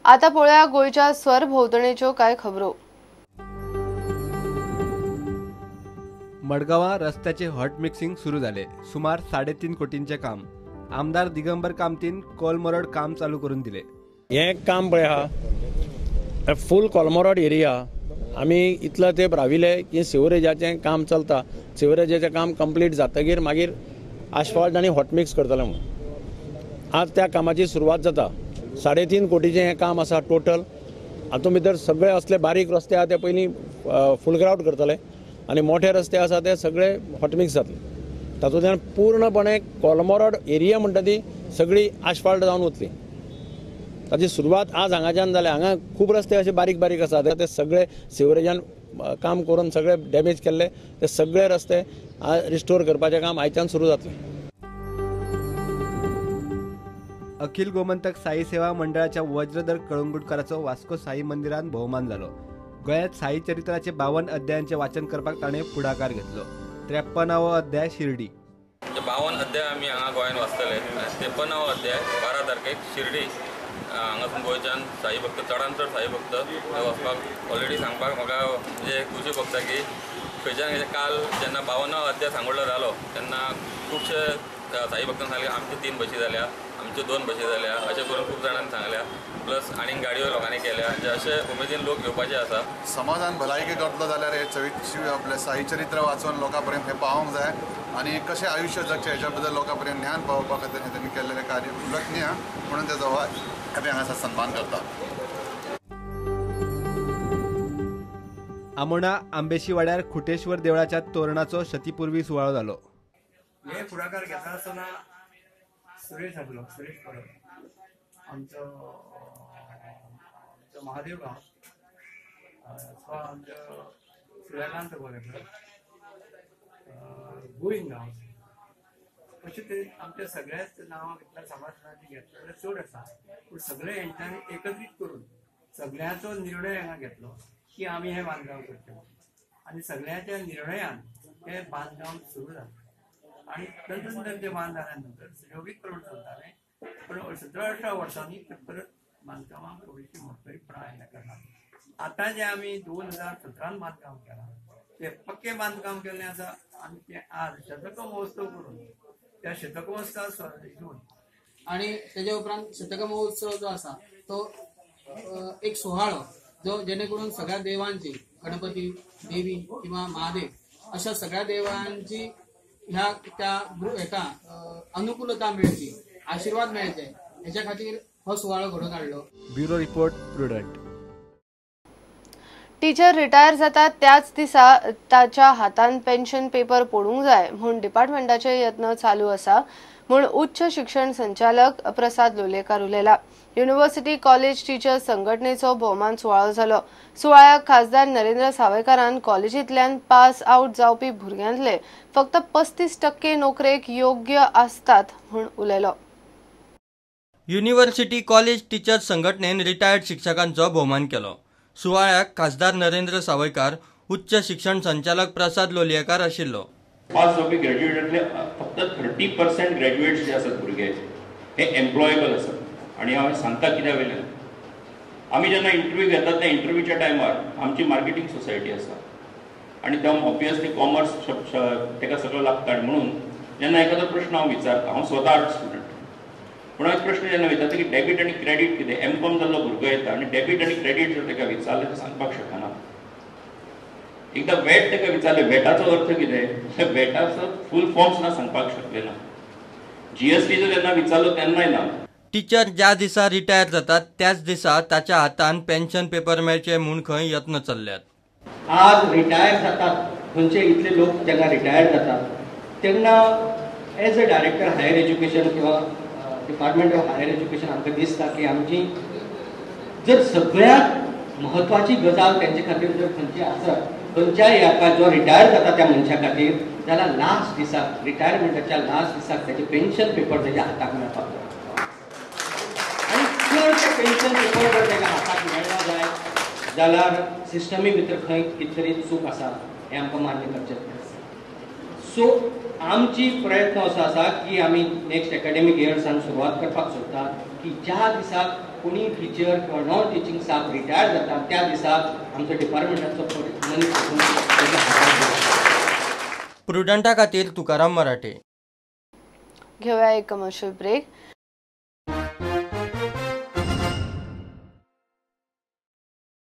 आता पळोवया गोंयच्या सरभोंवतणेच्यो कांय खबरो। मडगांवां रस्त्याचे हॉट मिक्सिंग सुरू जाले। सुमार 3.5 कोटींचे काम आमदार दिगंबर कामतीन कोलमोरड काम चालू करून दिले। हे काम पळय आहा फूल कोलमोरड एरिया आमी इतलो तेंप राविले की सिवरेजाचें काम चलता। सिवरेजाचें काम कंप्लीट जातकीर मागीर आशफॉल्ट आनी हॉट मिक्स करतले म्हणून आज त्या कामाची सुरवात जाता। 3.5 कोटीचें हें काम आसा टोटल। हातूंत भितर सगळे असले बारीक रस्ते आहा ते पयलीं फूल ग्रावट करतले आनी मोठे रस्ते आसा ते सगळे हॉटमिक्स जातले। तातूंतल्यान पूर्णपणे कोलमोरड एरिया म्हणटा ती सगळी आशफाल्ट जावन वतली। ताची सुरवात आज हांगाच्यान जाल्या। हांगा खूब रस्ते अशे बारीक बारीक आसा ते सगळे सिवरेजान काम करून सगळे डॅमेज केल्ले ते सगळे रस्ते रिस्टोर करपाचें काम आयच्यान सुरू जातलें। अखिल गोमंतक साई सेवा मंडळाच्या वज्रधर कळंगुटकाराचो वास्को साई मंदिरान भोवमान जालो। गोंयांत साई चरित्राचे 52 अध्यायांचे वाचन करपाक ताणें फुडाकार घेतलो। 53वो अध्याय शिर्डी। 52 अध्याय आमी हांगा गोंयांत वाचतले। 53वो अध्याय 12 तारखेक शिर्डी हांगासून गोंयच्यान साई भक्त चडान चड साई भक्त वचपाक ऑलरेडी सांगपाक म्हाका म्हणजे खुशी भोगता की खंयच्यान काल जेन्ना 52वो अध्याय सांगोडलो जालो तेन्ना खुबशे साई भक्तांक सांगले आमच्यो 3 बशी जाल्या, आमच्यो 2 बशी जाल्या, अशें करून खूब जाणांनी सांगल्या। प्लस आनीक गाडयो लोकांनी केल्या, जे अशे उमेदीन लोक घेवपाचे आसा। समाजान भलायकी करतलो जाल्यार हे चविची आपलें साई चरित्र वाचून लोकां पर्यंत हें पावोवंक जाय आनी कशें आयुश्य जगचें हेच्या बद्दल लोकां पर्यंत ज्ञान पावोवपा खातीर हें तेणी केल्लें कार्य उल्लेखनीय म्हणून तेजो आमी हांगासर सन्मान करता। आमोणा आंबेशी वाड्यार खुटेश्वर देवळाच्या तोरणाचो शतीपूर्वी सुवाळो जालो। हे फुडाकार घेता आसतना सुरेश आसलो, सुरेश परब आमचो महादेव गांव, आमचो सूर्यकांत गोवेकर, गोविंद गांव, अशें तरेन आमच्या सगळ्याच नांवां घेतल्यार समाजाची घेतल्यार चड आसा। पूण सगळे हेंच्यांनी एकत्रीत करून सगळ्यांचो निर्णय हांगा घेतलो की आमी हें बांदकाम करचें आनी सगळ्यांच्या निर्णयान हें बांदकाम सुरू जालें। आनी तंत्रज्ञान ते बांद जाल्या नंतर योगीत प्रमाण चलतालें, पण 17-18 वर्सांनी ते परत बांदकामाक थोडीशी मोडकळीपणां आयल्या कारणान आतां जें आमी 2017 बांदकाम केलां तें पक्कें बांदकाम केल्लें आसा आनी तें आज शतक महोत्सव करून त्या शतक महोत्सवा हितून आनी तेजे उपरांत शतक महोत्सव जो आसा तो एक सुवाळो जो जेणे करून सगळ्या देवांची, गणपती, देवी किंवा महादेव अशा सगळ्या देवांची ह्या त्या हेका अनुकूलता मेळची, आशीर्वाद मेळचे हेच्या खातीर हो सुवाळो घडोवन हाडलो। Bureau report, Prudent. Teacher retire जाता त्याच दिसा ताच्या हातान पेन्शन पेपर पडूंक जाय म्हूण डिपार्टमेंटाचे यत्न चालू आसा म्हूण उच्च शिक्षण संचालक प्रसाद लोलयेकार उलयला। युनिव्हर्सिटी कॉलेज टीचर संघटनेचो भोवमान सुवाळो जालो। सुवाळ्याक खासदार नरेंद्र सावयकारान कॉलेजींतल्यान पास आउट जावपी भुरग्यांतले फक्त 35% नोकरेक योग्य आसतात म्हूण उलयलो। युनिव्हर्सिटी कॉलेज टीचर संघटनेन रिटायर्ड शिक्षकांचो भोवमान केलो। सुवाळ्याक खासदार नरेंद्र सावयकार, उच्च शिक्षण संचालक प्रसाद लोलयेकार आशिल्लो। पास जावपी ग्रॅज्युएटांतले फक्त 30% ग्रॅज्युएट्स जे आसात भुरगे हे एम्प्लॉयेबल आसात। आनी हांव सांगता कित्या वयल्यान, आमी जेन्ना इंटरव्यू घेतात त्या इंटरव्यूच्या टायमार आमची मार्केटींग सोसायटी आसा आनी त्या ऑब्वियसली कॉमर्स ताका सगळो लागता, आनी म्हणून जेन्ना एखादो प्रश्न हांव विचारता, हांव स्वता आर्ट स्टुडंट, पूण हांव एक प्रश्न जेन्ना विचारता की डेबीट आनी क्रेडीट कितें, एम कॉम जाल्लो भुरगो येता आनी डेबीट आनी क्रेडीट जर ताका विचारलें तर सांगपाक शकना। एकदां वेट ताका विचारलें वेटाचो अर्थ कितें, वेटाचो फूल फॉर्म्स ना सांगपाक शकले ना। जीएसटीचो जेन्ना विचारलो तेन्नाय ना। टीचर ज्या दिसा रिटायर जातात त्याच दिसा ताच्या हातान पेन्शन पेपर मेळचे म्हूण खंय यत्न चल्ल्यात। आज रिटायर जातात खंयचे इतले लोक जेन्ना रिटायर जातात तेन्ना as a director higher education किंवा डिपार्टमेंट ऑफ हायर एज्युकेशन आमकां दिसता की आमची जर सगळ्यांत म्हत्वाची गजाल तेंचे खातीर जर खंयची आसत, खंयच्याय हाका जो रिटायर जाता त्या मनशा खातीर जाल्यार लास्ट दिसाक, रिटायरमेंटाच्या लास्ट दिसाक तेजे पेन्शन पेपर तेज्या हाताक मेळपाक जाय। आनी चड ते पेन्शन पेपर जर तेज्या हाताक मेळना जाय जाल्यार सिस्टमी भितर खंय कितें तरी चूक आसा हें आमकां मान्य करचें पडटा। सो आमची प्रयत्न असो आसा की आमी नेक्स्ट एकाडेमीक इयर्सान सुरवात करपाक सोदतात की ज्या दिसाक कोणी टिचर किंवा नॉन टिचींग स्टाफ रिटायर जाता त्या दिसाक आमचो डिपार्टमेंटाचो मनीस. प्रुडंटा खातीर तुकाराम मराठे. घेवया एक कमर्शियल ब्रेक.